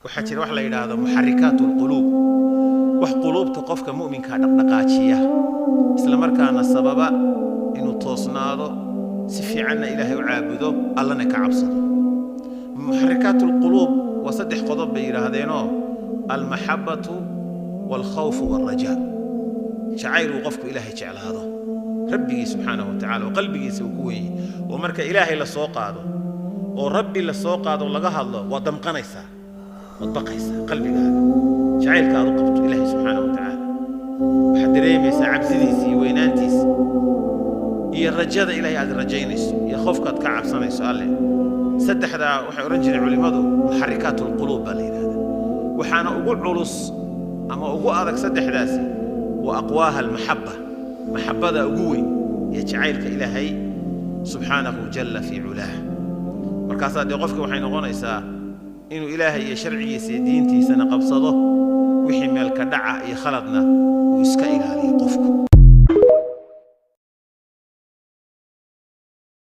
Waxaa jira wax la yidhaahdo muxarikaat alquluub, wax quluubta qofka mu'minkaa dhaqdhaqaajiya, isla markaana sababa inuu toosnaado, si fiicanna Ilaahay u caabudo, Allana ka cabsado. Muxarikaat alquluub waa 3 qodob bay yidhaahdeenoo: almaxabbatu waalkhawfu waalrajaa. Jacayl uu qofku Ilaahay jeclaado, Rabbigii subxaanahu wa tacala, oo qalbigiisa uu ku wenyay, oo marka Ilaahay la soo qaado oo Rabbi la soo qaado laga hadlo, waad damqanaysaa, waad baqaysaa, qalbigaaga jacaylka aad u qabto Ilaahay subxaanahu wa tacaala, waxaad dareemaysaa cabsidiisa iyo weynaantiisa iyo rajada Ilaahay aad rajaynayso iyo khofka aad ka cabsanayso Alle. Saddexdaa waxay odhan jireen culimmadu muxarikaat alquluub baa la yidhahdaa. Waxaana ugu culus ama ugu adag saddexdaasi wa aqwaaha almaxabba, maxabbada ugu weyn iyo jacaylka Ilaahay subxaanahu jalla fii culaah. Markaasaa dee qofka waxay noqonaysaa inuu Ilaahay iyo sharcigiisa iyo diintiisana qabsado, wixii meelka dhaca iyo khaladna uu iska ilaaliyo.